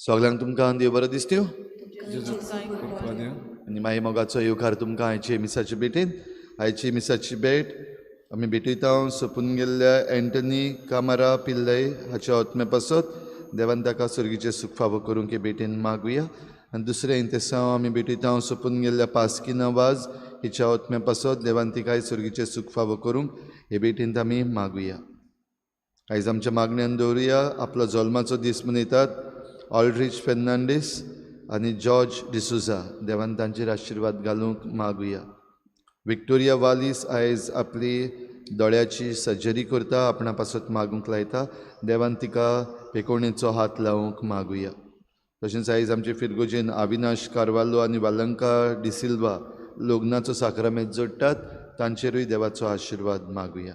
सगळ्यांक तुमकां देव बरो दिसत्यो आनी माई मोगाचो येवकार तुमकां आयचे मिसाचे भेटेन. आयची मिसाची भेट आमी भेटयता सोंपून गेल्ल्या एंटनी कामारा पिल्लय हाच्या आत्म्या पासत देवान ताका सर्गीचें सूख फावो करूंक हे भेटेन मागुया. आनी दुसरें इंतेसांव आमी भेटयता सोंपून गेल्ल्या पास्किना वाज हिच्या आत्म्या पासत देवान तिकाय सर्गीचें सूख फावो करूंक हे भेटेन आमी मागुया. आयज आमच्या मागण्यान दवरुया आपलो जल्माचो दीस मनयतात ऑल्ड्रीच फेर्नांडीस आनी जॉर्ज डिसुजा, देवान तांचेर आशिर्वाद घालूंक मागुया. विक्टोरिया वालीस आयज आपली दोळ्याची सर्जरी करता, आपणा पासत मागूंक लायता, देवान तिका पेकोणेचो हात लावंक मागुया. तशेंच आयज आमचे फिरगोजेन अविनाश कार्वालो आनी वालंका डिसिल्वा लग्नाचो साक्रामेंत जोडटात, तांचेरूय देवाचो आशिर्वाद मागुया.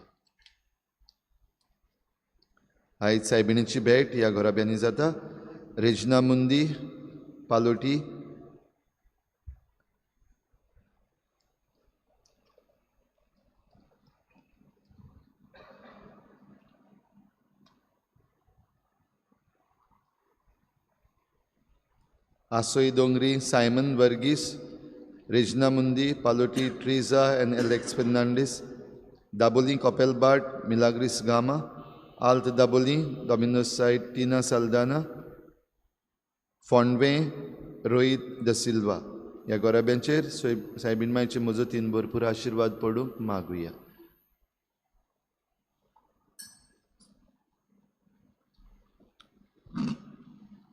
आयज सायबिणीची भेट ह्या घराब्यांनी जाता. रेजना मुंदी पालोटी, आसोई Dongri, Simon Varghese, Regina Mundi Paloti, Triza and Alex Fernandes, Dabolim Kopelbat, Milagres Gama, Alt Dabolim, Dominos side Tina Saldanha, Fondve Rohit the Silva. ह्या गोराब्यांचेर सायबीण मायचे मजतीन भरपूर आशिर्वाद पडूंक मागुया.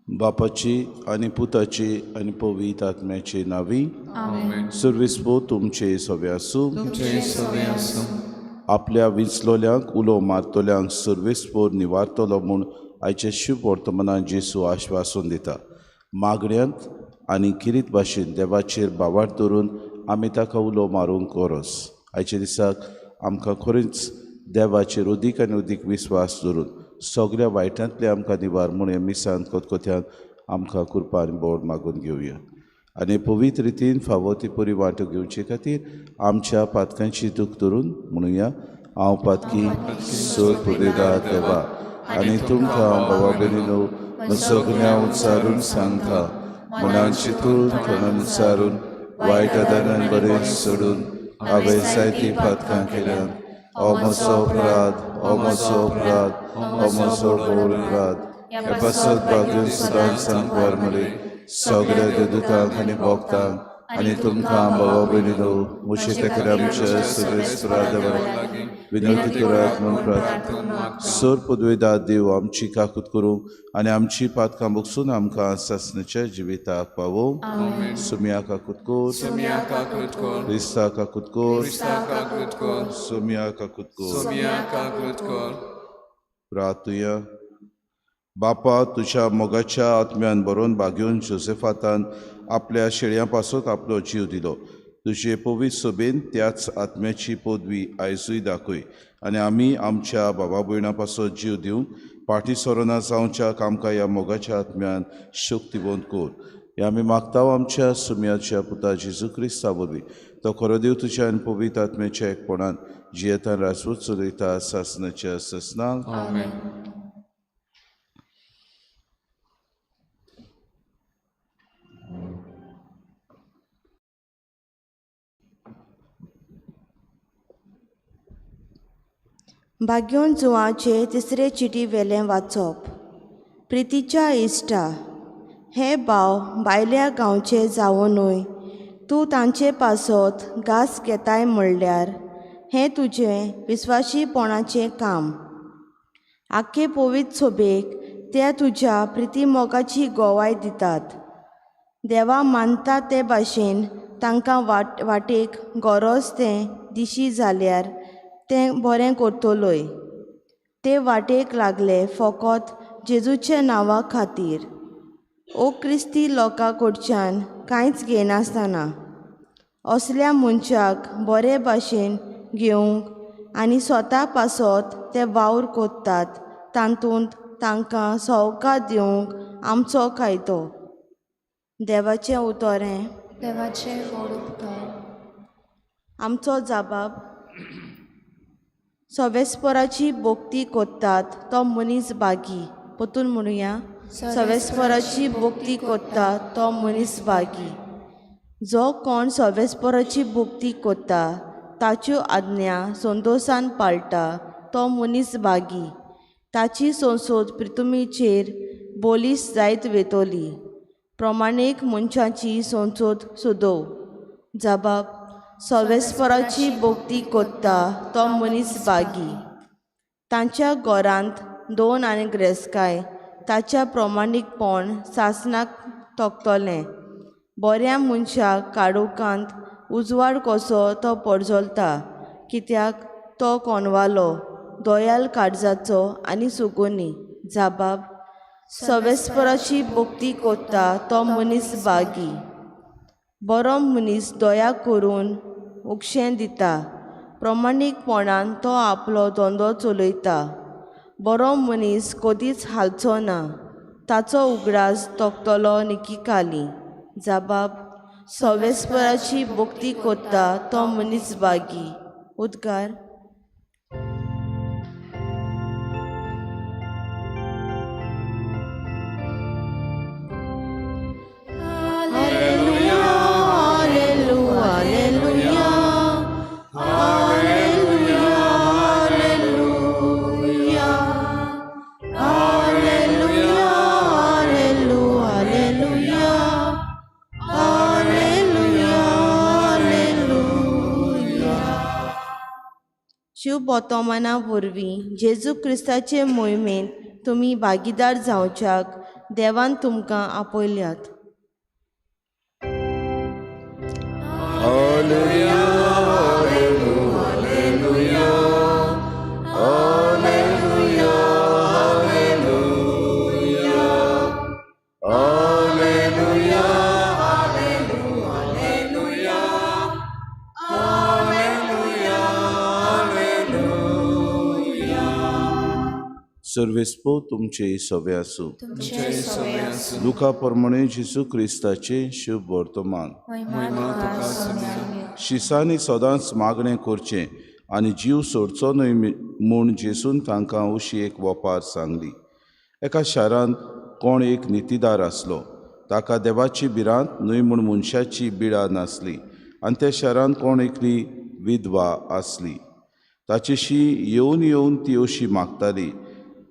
बापाची आनी पुताची आनी पवित्र आत्म्याची नावी. सर्वेस्पो तुमचे सवे आसूं. आपल्या विंचलोल्यांक उलो मारतल्यांक सर्वेस्पोर निवारतलो म्हूण आयचे शुभ वर्तमानान जेसू आश्वासन दिता. मागण्यांत आनी किरीत भाशेन देवाचेर बावाट धरून आमी ताका उलो मारूंक गरज. आयच्या दिसाक आमकां खरेंच देवाचेर अदीक आनी अदीक विस्वास धरून सगळ्या वायटांतले आमकां निवार म्हूण ह्या मिसांत खतखत्यान आमकां कृपा आनी बोड मागून घेवया. आनी पवित्र रितीन फावो ती परी वांटो घेवचे खातीर आमच्या पातकांची दूख धरून म्हणुया, हांव पातकी सोद पुदेदार देवा आनी तुमकां बाबा भयणीनो सगळ्यां उच्चारून सांगता, मनान चिंतून तोंडान उच्चारून वायट आदारान बरें सोडून हांवें जायतीं पातकां केल्यात. ओ म्हजो अपराध, ओ म्हजो अपराध, ओ म्हजो व्हड अपराध. हे पासत भाग्य सदांच सांकवार मरे सगळ्या देवदूतांक आनी भक्तांक आनी तुमकां बाबा भयणीनो म्हजे खातीर आमच्या सगळे देवा विनंती करात म्हूण प्रार्थना. सर पदवेदार देव आमची काकूत करूंक आनी आमची पातकां बगसून आमकां सासणाच्या जिविताक पावोवंक. सुम्या काकूत कर, क्रिस्ता काकूत कर, सुम्या काकूत कर. प्रार्थुया. बापा, तुज्या मोगाच्या आत्म्यान बरोवन बागेवन जोसेफातान आपल्या शेळयां पासत आपलो जीव दिलो. तुजे पवित्र सोबेन त्याच आत्म्याची पदवी आयजूय दाखय आनी आमी आमच्या बाबा भयणां पासत जीव दिवंक फाटीं सरना जावच्या आमकां ह्या मोगाच्या आत्म्यान शक्तिवंत कर. हे आमी मागता आमच्या सुम्याच्या पुता जेजू क्रिस्ता वरवीं. तो खरो देव तुज्या आनी पवित्र आत्म्याच्या एकपणान जियेतान राजवट चलयता सासणाच्या सासणाक. भाग्योन जुवाचे तिसरे चिटी वेलें वाचप. प्रितीच्या इश्टा, हे भाव भायल्या गांवचे जावनूय तूं तांचे पासत घास घेताय म्हणल्यार हें तुजें विस्वाशीपणाचें काम. आख्खे पवित्र सोबेक त्या तुज्या प्रिती मोगाची गोवाय दितात. देवा मानता ते भाशेन तांकां वाटेक गरज तें दिशी जाल्यार तें बरें करतलोय. ते वाटेक लागले फकत जेजूच्या नांवा खातीर. ओ क्रिस्ती लोकां कडच्यान कांयच घेनासतना असल्या मनशाक बरे भाशेन घेवंक आनी स्वता पासत ते वावर करतात तातूंत तांकां सवका दिवंक आमचो कायदो. देवाचें उतर हें. देवाचें व्हड उपकार. आमचो जबाब. सवेस्पोराची भोक्ती करतात तो मनीस बागी. परतून म्हणुया, सवेस्पराची भक्ती कोत्ता तो मनीस भागी. जो कोण सवेस्पराची भक्ती कोत्ता ताच्यो आज्ञा संतोसान पाळटा तो मनीस भागी. ताची संसद पृथ्वीचेर बोलीस जायत वेतोली. प्रमाणीक मनशाची संसद सुदोव. जबाब सवेस्पराची भक्ती कोत्ता तो मनीस भागी. तांच्या घरांत दोन आनी ग्रेस्काय ताच्या प्रमाणीकपण सासणाक तोखतलें. बऱ्या मनशाक काळोखांत उजवाड कसो तो परजळटा, कित्याक तो कोणवालो दयाल काळजाचो आनी सुगुनी. जबाब सवेस्पराची भक्ती कोत्ता तो मनीस भागी. बरो मनीस दया करून उक्षें दिता, प्रमाणीकपणान तो आपलो धंदो चलयता. बरो मनीस कदीच हालचो ना, ताचो उगडास तोखतलो निकिकाली. जबाब सवेस्पराची भक्ती कोत्ता तो मनीस भागी. उद्गार. शिवबोतोमाना वरवीं जेजू क्रिस्ताचे मोहिमेंत तुमी भागीदार जावच्याक देवान तुमकां आपयल्यात. सर्वेस्पो तुमचे सवे आसूं. लुका प्रमाणे जेजू क्रिस्ताचे शुभ वर्तमान. शिसांनी सदांच मागणें करचें आनी जीव सोडचो न्हय म्हूण जेजून तांकां अशी एक वपार सांगली. एका शारांत कोण एक नितीदार आसलो. ताका देवाची भिरांत न्हय म्हूण मनशाची बिळा नासली. आनी त्या शारांत कोण एकली विधवा आसली. ताचेशी येवन येवन ती अशी मागताली,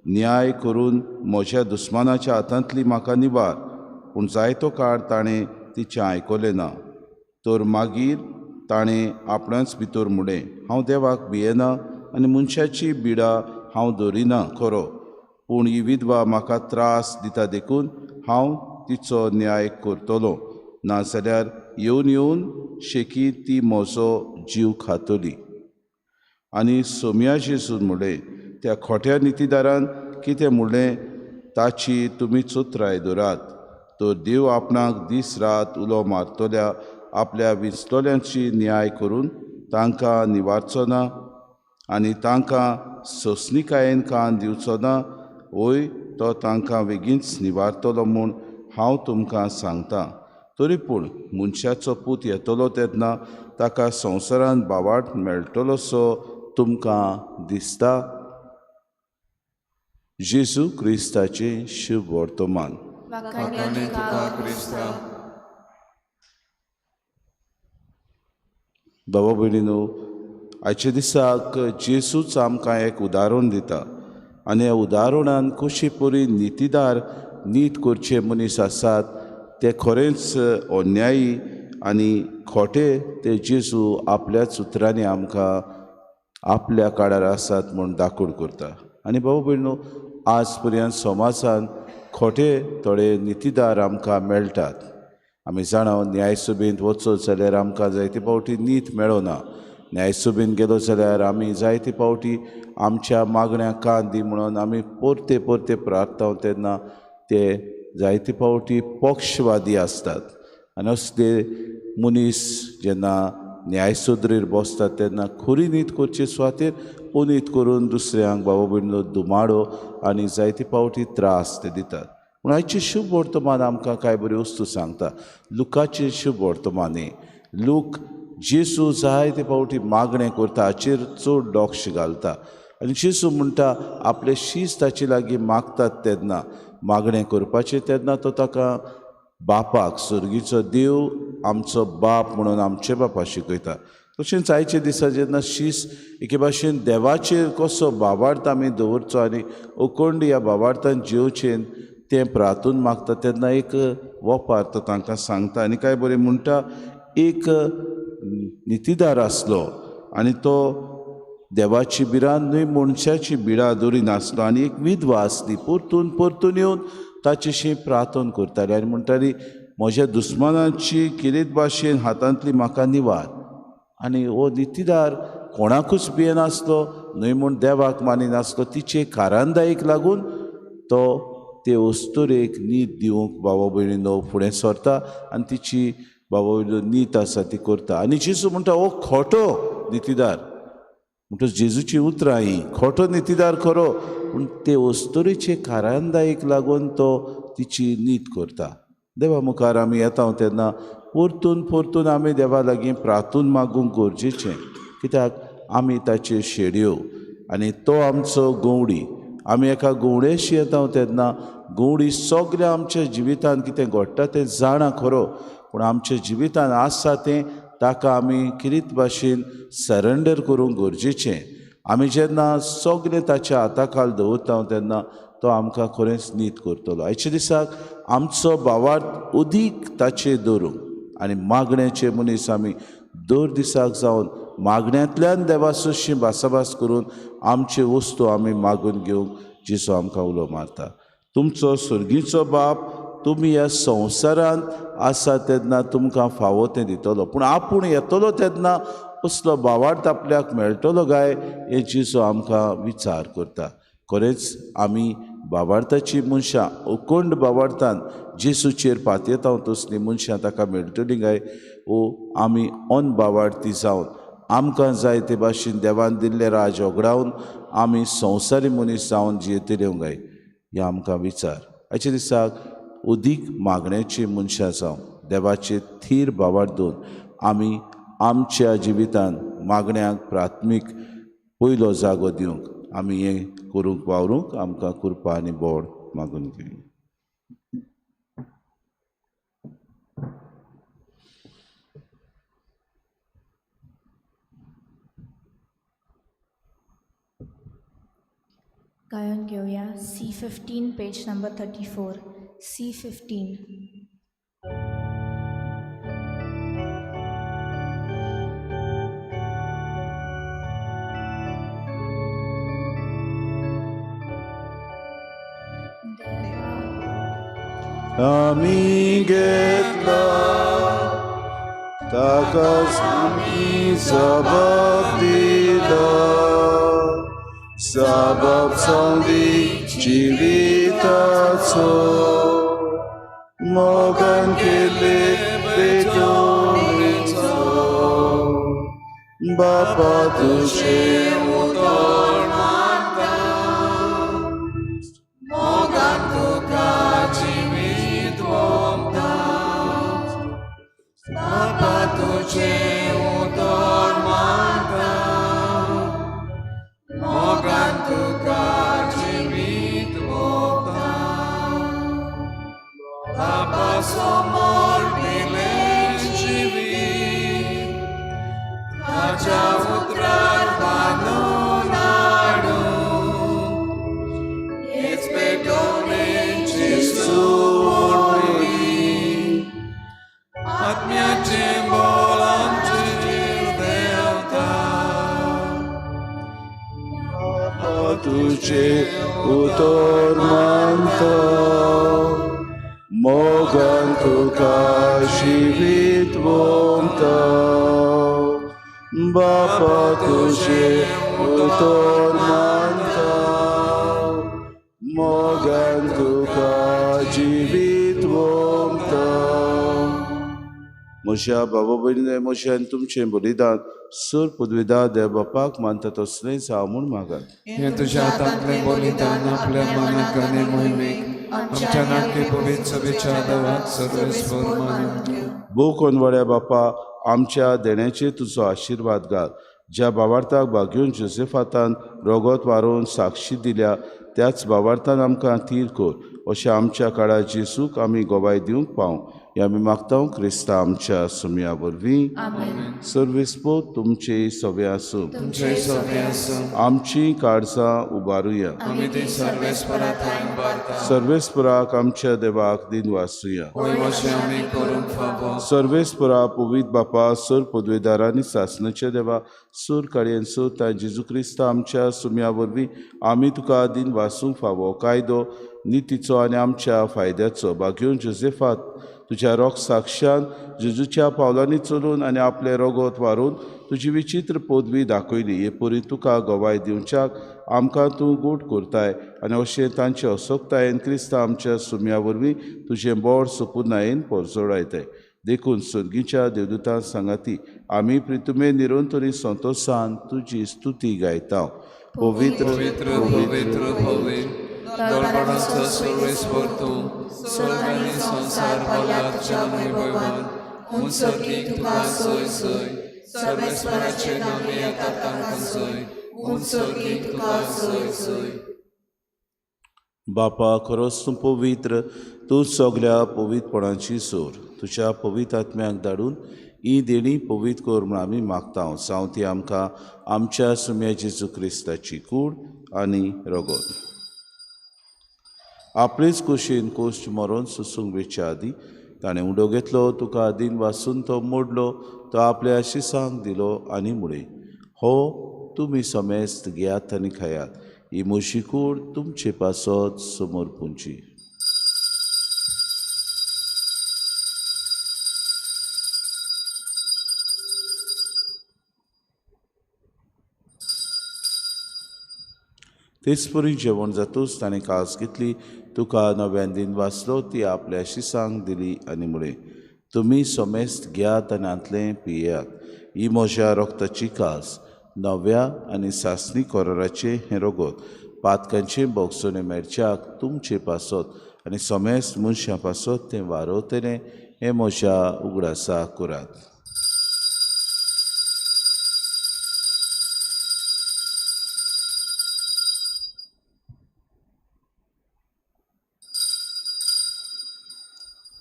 न्याय करून म्हज्या दुस्मानाच्या हातांतली म्हाका निवार. पूण जायतो काळ ताणें तिचें आयकलें ना. तर मागीर ताणें आपणाच भितर म्हणलें, हांव देवाक भियेना आनी मनशाची बिडा हांव धरिना खरो, पूण ही विधवा म्हाका त्रास दिता देखून हांव तिचो न्याय करतलो, नाजाल्यार येवन येवन शेकी ती म्हजो जीव खातली. आनी सोम्या जेजून म्हणलें, त्या खोट्या नितीदारान कितें म्हणलें ताची तुमी चतुराय धरात. तर देव आपणाक दीस रात उलो मारतल्या आपल्या विंचतल्यांची न्याय करून तांकां निवारचो ना आनी तांकां सोंसणीकायेन कान दिवचो ना, वय तो तांकां बेगीनच निवारतलो म्हूण हांव तुमकां सांगता. तरी पूण मनशाचो पूत येतलो तेन्ना ताका संवसारांत बावाट मेळटलोसो तुमकां दिसता? जेजू क्रिस्ताचें शुभ वर्तमान. बाबा भयणीनो, आयच्या दिसाक जेजूच आमकां एक उदाहरण दिता आनी ह्या उदाहरणान कशी परी नितीदार नीत करचे मनीस आसात ते खरेंच अन्यायी आनी खोटे ते जेजू आपल्याच उतरांनी आमकां आपल्या काळार आसात म्हूण दाखोवन करता. आनी बाबा भयणीनो, आज पर्यंत समाजान खोटे थोडे नितीदार आमकां मेळटात. आमी जाणा न्यायसभेंत वचत जाल्यार आमकां जायते फावटी नीत मेळना. न्यायसभेंत गेलो जाल्यार आमी जायते फावटी आमच्या मागण्यांक कान दी म्हणून आमी परते परते प्रार्थना तेन्ना ते जायते फावटी पक्षवादी आसतात. आनी असले मनीस जेन्ना न्यायसुद्रीर बसतात तेन्ना खरी नीत करचे सुवातेर अनीत करून दुसऱ्यांक बाबा भयणीनो दुमाडो आनी जायते फावटी त्रास ते दितात. पूण आयचें शुभ वर्तमान आमकां कांय बऱ्यो वस्तू सांगता. लुकाचें शुभ वर्तमान हें. लूक जेजू जायते फावटी मागणें करता हाचेर चड लक्ष घालता आनी जेजू म्हणटा आपले शीस ताचे लागीं मागतात तेन्ना मागणें करपाचें तेन्ना तो ताका बापाक सर्गीचो देव आमचो बाप म्हणून आमचे बापा शिकयता. तशेंच आयच्या दिसा जेन्ना शीस एके भाशेन देवाचेर कसो भावार्थ आमी दवरचो आनी अखंड ह्या भावार्थान जिवचें तें प्रार्थून मागता तेन्ना एक वपार तो तांकां सांगता. आनी काय बरें म्हणटा, एक नितीदार आसलो आनी तो देवाची भिरांत न्हय मनशाची भिरांत दवरिनासलो आनी एक विधवा आसली, परतून परतून येवन ताचेशी प्रार्थना करताली आनी म्हणटाली म्हज्या दुस्मानाची किरीत भाशेन हातांतली म्हाका निवार. आनी हो नितीदार कोणाकूच भियेनासलो न्हय म्हूण देवाक मानिनासलो. तिचे कारंदायेक लागून तो ते अस्तुरेक नीत दिवंक बाबा भयणीनो फुडें सरता आनी तिची बाबा भयणीनो नीत आसा ती करता. आनी जेजू म्हणटा हो खोटो नितीदार. म्हणटच जेजूची उतरां ही, खोटो नितीदार खरो पूण ते अस्तुरेचे कारंदायेक लागून तो तिची नीत करता. देवा मुखार आमी येता तेन्ना परतून परतून आमी देवा लागीं प्रार्थून मागूंक गरजेचें, कित्याक आमी ताच्यो शेडयो आनी तो आमचो गवडी. आमी एका गवडेशी येता तेन्ना गवडी सगळें आमच्या जिवितान कितें घडटा तें जाणा खरो, पूण आमच्या जिवितान आसा तें ताका आमी किरीत भाशेन सरेंडर करूंक गरजेचें. आमी जेन्ना सगळें ताच्या हाता खाल दवरता तेन्ना तो आमकां खरेंच नीत करतलो. आयच्या दिसाक आमचो भावार्थ अदीक ताचेर दवरूंक आनी मागण्याचे मनीस आमी दर दिसाक जावन मागण्यांतल्यान देवासोशी भासाभास करून आमचे वस्तू आमी मागून घेवंक जेजू आमकां उलो मारता. तुमचो सर्गीचो बाप तुमी ह्या संवसारांत आसा तेन्ना तुमकां फावो तें दितलो, पूण आपूण येतलो तेन्ना असलो भावार्थ आपल्याक मेळटलो काय हें जेजू आमकां विचार करता. खरेंच आमी भावार्थाची मनशां अखंड भावार्थान जेजूचेर पातयेता तसलीं मनशां ताका मेळटलीं काय ओ आमी अनभावार्थी जावन आमकां जाय ते भाशेन देवान दिल्लें राज ओगडावन आमी संवसारी मनीस जावन जियेतले काय हें आमकां विचार. आयच्या दिसाक अदीक मागण्याची मनशां जावन देवाचे थीर भावार्थ दवरून आमी आमच्या जिवितान मागण्याक प्राथमीक पयलो जागो दिवंक आमी हें करूंक वावरूंक आमकां कृपा आनी बोड मागून घेवया. गायन घेवया C15 page number 34. C15. आमी घेतला ताकाच आमी जबाब दिला, जबाब जावंदी जिविताचो मोगान केल्ले भेटवणेचो. बापा तुजें उतर मानता, मोगान तुका जिवीत ओंपता. बापा तुजें उतर मानता, मोगान तुका जिवीत ओंपता. बापा समोर दिलें जिवीत, ताच्या उतरार बांदून हाडून हेच पेटोवणेन जेजू वरवीं आत्म्याचें बळ आमचेर देंवता. बापा तुजें उतर मानता, मोगान तुका जिवीत ओंपता. बापा तुजें उतर मानता, मोगान तुका जिवीत ओंपता. म्हज्या बाबा भयणीने म्हजें आनी तुमचें बलिदान सर पदवीदार देव बापाक मानता तसलेंच हांव म्हूण मागात. हें तुज्या हातांतलें बलिदान आपल्या मनाक आनी मोहिमेक आमच्या नाट्य पवित्र सभेच्या देवाक सर्वेस्पर मानून घेवं. भोव कोनवाड्या बापा आमच्या देण्याचेर तुजो आशिर्वाद घाल. ज्या भावार्थाक भाग्यून जोसेफातान रगत वारोवन साक्षी दिल्या त्याच भावार्थान आमकां थीर कर अशें आमच्या काळार जेजूक आमी गवाय दिवंक पावूं हें आमी मागता क्रिस्ता आमच्या सुमया वरवीं. सर्वेस्पोर तुमचे सवे आसूं. आमची काळजां उबारुया. सर्वेस्पराक आमच्या देवाक दिन वासुया. सर्वेस्परा पवित्र बापा सर पदवेदार आनी सासणाच्या देवा सूर काडयेन सोता जेजू क्रिस्ता आमच्या सुम्या वरवीं आमी तुका दिन वासूंक फावो कायदो नितीचो आनी आमच्या फायद्याचो बागेवन जोसेफात तुज्या रोग साक्षान जेजूच्या पावलांनी चलून आनी आपलें रोगोत वारून तुजी विचित्र पदवी दाखयली. हे परी तुका गवाय दिवच्याक आमकां तूं गोड करताय आनी अशें तांचे असक्तायेन क्रिस्ता आमच्या सुम्या वरवीं तुजें बोड सपुनायेन परजोडायताय. देखून सर्गीच्या देवदूतां सांगाती आमी प्रितुमे निरंतरी संतोसान तुजी स्तुती गायता. पवित्र पवित्र पवित्र पवित्र दळबणाचो सर्वेस्पर तूं स्वर्ग आनी संवसार भरला तुज्या वैभवान. उंच सर्गीक तुका सय सय सर्वेस्पराचे नामे येता तांकां सय उंच सर्गीक तुका सय सय. बापा खरोच तूं पवित्र, तूं सगल्या पवित्रपणाची सोर. तुज्या पवित्र आत्म्याक धाडून ही देणी पवित्र कर म्हूण आमी मागता. जावं ती आमकां आमच्या सुम्या जेजू क्रिस्ताची कूड आनी रगत. आपलेच कुशीन कोश्ट मरोन सोसूंक वेच्या आदीं ताणें उडो घेतलो, तुका आदीन वासून तो मोडलो, तो आपल्या शिसांक दिलो आनी म्हळें, हो तुमी समेस्त घेयात आनी खायात, ही म्हजी कूड तुमचे पासत समोर पुंची. तेच परी जेवण जातूच ताणें कास घेतली, तुका नव्यान दिन वाचलो, ती आपल्या शिसांक दिली आनी म्हळें, तुमी समेस्त घेयात आनी हांतलें पियेयात, ही म्हज्या रक्ताची कास, नव्या आनी सासणी कोराराचें हें रगत, पातकांचें भोगसणें मेळच्याक तुमचे पासत आनी समेस्त मनशां पासत तें वारवतलें, हें म्हज्या उगडासा करात.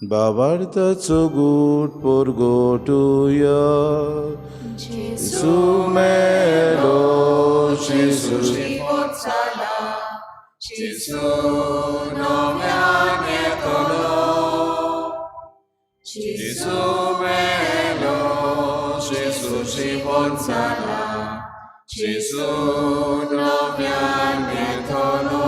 बाबार्थाचो गूट परगटुया, जेजू मेलो, जेजू जेजू नव्यान येतलो, जेजू मेलो, जेजू जिवन जाला, जेजू नव्यान येतलो.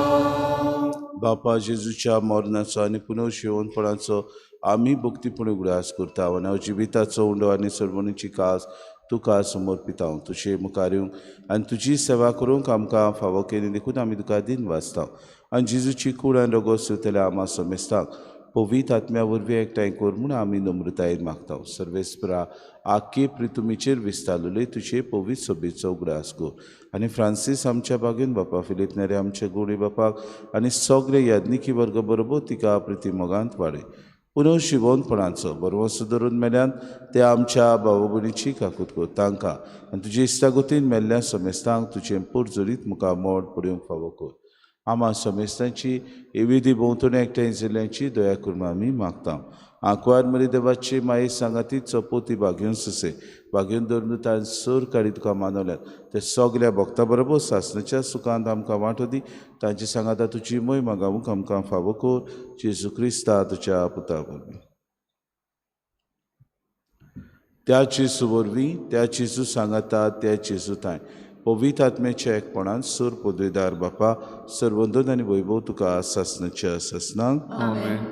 बापा जेजूच्या मरणाचो आनी पुनर्जिवनपणाचो आमी भक्तीपूर्ण उगडास करता आनी जिविताचो उंडो आनी सर्वणीची कास तुका समर्पिता. तुजे मुखार येवंक आनी तुजी सेवा करूंक आमकां फावो केली देखून आमी तुका दिन वाचता. आनी जेजूची कूड आनी रगत सोदतल्या आमा समेस्तांक पवित्र आत्म्या वरवीं एकठांय कर म्हूण आमी नम्रतायेन मागता. सर्वेस्परा आख्खे प्रितुमीचेर विस्तारलेले तुजे पवित्र सोबेचो उगडास कर आनी फ्रांसीस आमच्या बागेन बापा, फिलीप नेरे आमच्या गोडी बापाक आनी सगळे याज्ञिकी वर्ग बरोबर तिका प्रितीमोगांत वाडय. पुनर्जिवनपणाचो बरवसो धरून मेल्यान ते आमच्या भाव भयणीची काकूत कर तांकां आनी तुजे इश्टागतीन मेल्ल्या समेस्तांक तुजें पोरजोरीत मुखार मोड पडोवंक फावो कर. आमा समेस्तांची विधी भोंवतणी एकठांय जाल्ल्यांची दया करून आमी मागता. आंकवार मरी देवाची माये सांगाती चपोती बागेवन सुसे बागेवन धरून ताण सर काडी तुका मानवल्यात ते सगल्या भक्ता बरोबर सासणाच्या सुखांत आमकां वांटो दी. तांचे सांगाता तुजी मोहिमा गावूंक आमकां फावो कर, जेजू क्रिस्ता तुज्या पुता वरवीं. त्या जेजू वरवीं, त्या जेजू सांगाता, त्या जेजू थांय पवित्र आत्म्याच्या एकपणान सूर पदवीदार बापा सर्वंदन आनी वैभव तुका सासणाच्या सासणाक. आमेन.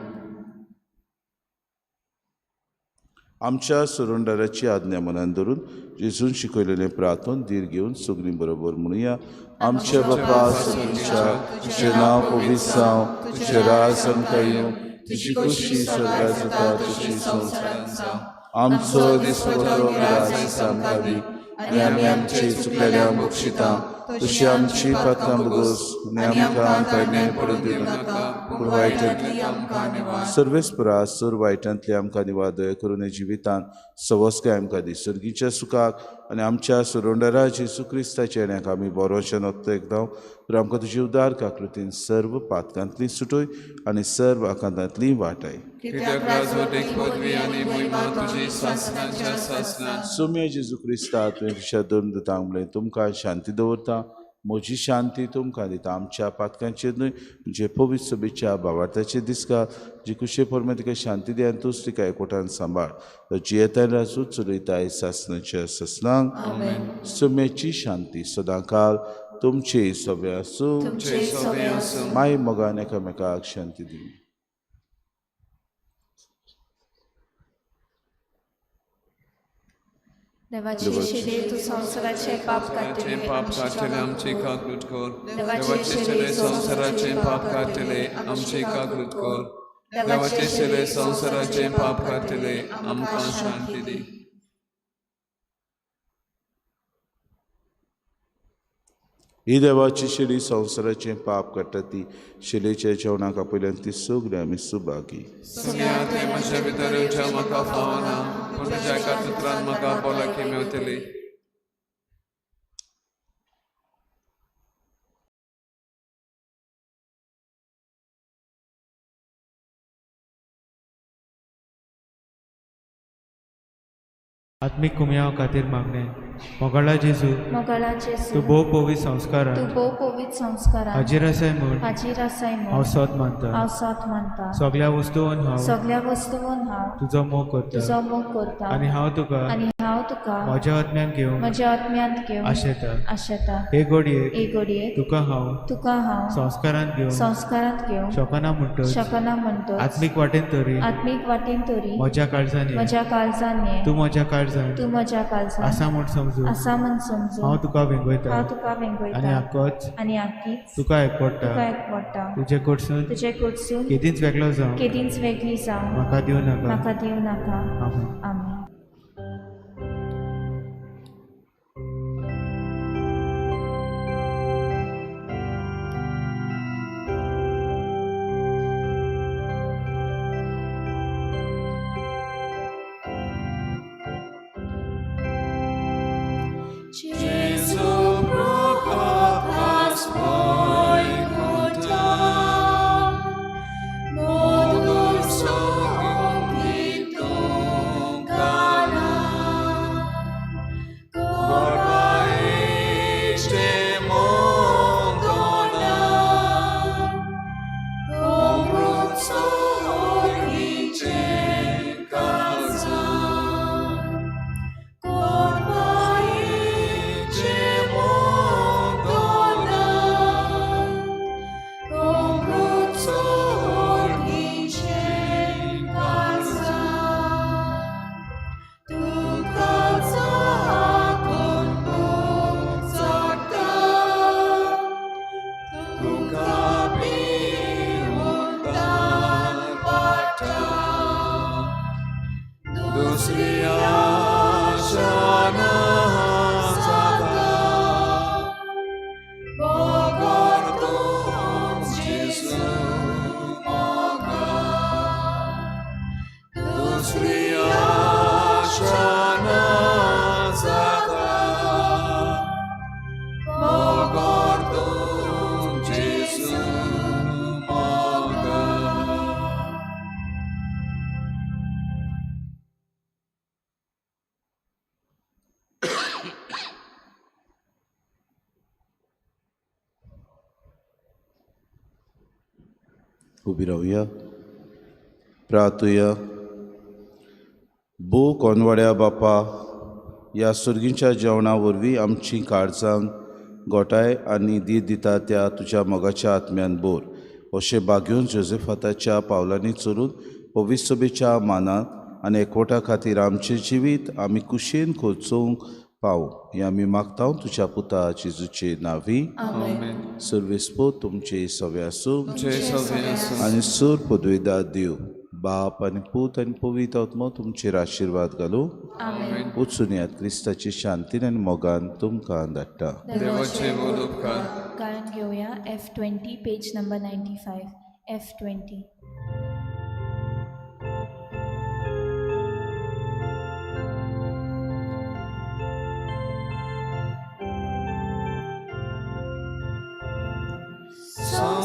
आमच्या सुरुंडाराची आज्ञा मनान धरून जेजून शिकयलेलें प्रार्थन धीर घेवन सगळीं बरोबर म्हणुया. आमच्या बापा सर्गीच्या, तुजें नांव पवित्र जावं, तुजें राज आमकां येवं, तुजी खोशी स्वर्गात जाता तशी संवसारांत जावं. आमचो दिसपट्टो ग्रास आमकां दी आनी आमी आमचे चुकलेल्या बक्षिता तशी आमची पात्रां भोगोस आनी आमकां कडणे पडून दिवं नाका, पूण वायटांतली आमकां निवार. सर्वेस्परा सर वायटांतली आमकां निवार, दया करून जिवितांत सवस्काय आमकां दी. सर्गीच्या सुखाक आनी आमच्या सुरोंडरा जेजू क्रिस्ताच्या येण्याक आमी बरोवचें नोत्तो एकदां तर आमकां तुजी उदार काकृतीन सर्व पातकांतली सुटय आनी सर्व आकांतांतली वाटाय. कित्याक राजवटीक पदवी आनी मोहिमा तुजी सासणाच्या सासणाक. सोम्या जेजू क्रिस्ता, तुवें तुज्या दोन दुतांक म्हणलें, तुमकां शांती दवरता, म्हजी शांती तुमकां दिता. आमच्या पातकांचेर न्हय, जे पवित्र सभेच्या भावार्थाचेर दिसका, जी कुशे परमे तिका शांती दी आनी तूंच तिका एकवटान सांबाळ. तो जियेताय राजू चलयताय सासणाच्या सासणाक. सोम्याची शांती सदांकाल तुमचे सगळे आसूं. तुमचे सगळे आसूं. माय मोगान एकामेकाक शांती दी. देवाचे शिरे तूं संवसाराचे पाप काडटले, पाप काडटले आमची काकूट कर. देवाचे शिरे संवसाराचे पाप काडटले आमची काकूट कर. देवाचे शिरे संवसाराचे पाप काडटले आमकां शांती दी. ही देवाची शिडी संवसाराचें पाप काडटा ती शिलेच्या जेवणाक आपयल्यान ती सगळीं आमी सुभागी. सुनिया ते म्हज्या भितर येवच्या म्हाका फावना, पूण तुज्या एका उतरान म्हाका भलायकी मेवतली. आत्मीक कुमयाव खातीर मागणें. मोगाळा जेजू, मोगाळा जेजू, तूं भोव पवित्र संस्कारान तूं भोव पवित्र संस्कारान हाजीर आसाय म्हूण हाजीर आसाय म्हूण हांव सोद मानता. हांव सोद मानता. सगळ्या वस्तून हांव सगळ्या वस्तून हांव तुजो मोग करता तुजो मोग करता आनी हांव तुका आनी हांव तुका म्हज्या आत्म्यान घेवंक म्हज्या आत्म्यांत घेवंक आशेता. आशेता. हे घडयेक हे घडयेक तुका हांव तुका हांव संस्कारांत घेवंक संस्कारांत घेवंक शकना म्हणटच शकना म्हणटच आत्मीक वाटेन तरी आत्मीक वाटेन तरी म्हज्या काळजान ये. म्हज्या काळजान ये. तूं म्हज्या काळजान तूं म्हज्या काळजान आसा म्हूण समजून आसा म्हूण समजून हांव तुका वेंगयता हांव तुका आनी वेंगयता आकोच आनी आकीच तुका एकवडटा. तुका एकवडटा. तुजे कडसून तुजे कडसून केदींच वेगळो जावं केदींच वेगळी जावं म्हाका दिवं नाका. म्हाका दिवं नाका. आमेन. आमेन. उबी रावया, प्रार्थुया. भो कोनवाड्या बापा, ह्या सुर्गींच्या जेवणा वरवीं आमची काळजांक गोठाय आनी धीर दिता त्या तुज्या मोगाच्या आत्म्यान बोर अशें बागेवन जोजेफाताच्या पावलांनी चलून पवित्र सभेच्या मानात आनी एकवटा खातीर आमचें जिवीत आमी कुशेन खोचोवंक पावूं हें आमी मागता तुज्या पुता जेजूचे नांवी. सर्वेस्पो तुमचे सवे आसूं आनी सूर पदवेदार देव बाप आनी पूत आनी पवित्र आत्मो तुमचेर आशिर्वाद घालूं. वचून यात क्रिस्ताची शांतीन आनी मोगान तुमकां धाडटा. गायन घेवया F20 page number 95. F20.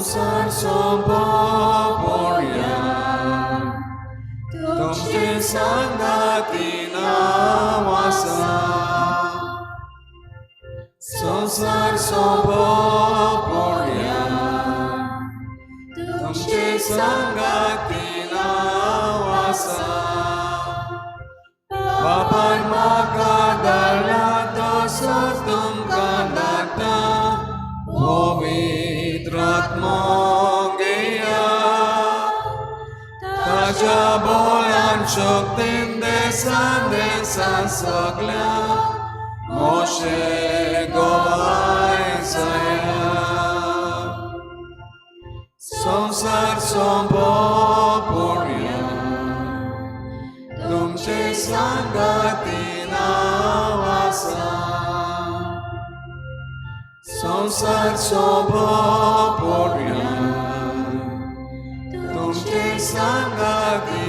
संवसार सोंपोवया तुमचे सांगाती नांव आसा. संवसार सोंपोवया तुमचे सांगाती नांव आसा. बापान म्हाका धाडला तसो तुमकां धाडटा पवित्र आत्मो घेया. ताच्या बोलान शक्तीन देसान देसान सगल्या मोशे गोवाय जाया. संवसार सोंपोवया तुमचे सांगाती नांव आसा. संवसार सोंपोवया तुमचे सांगाती.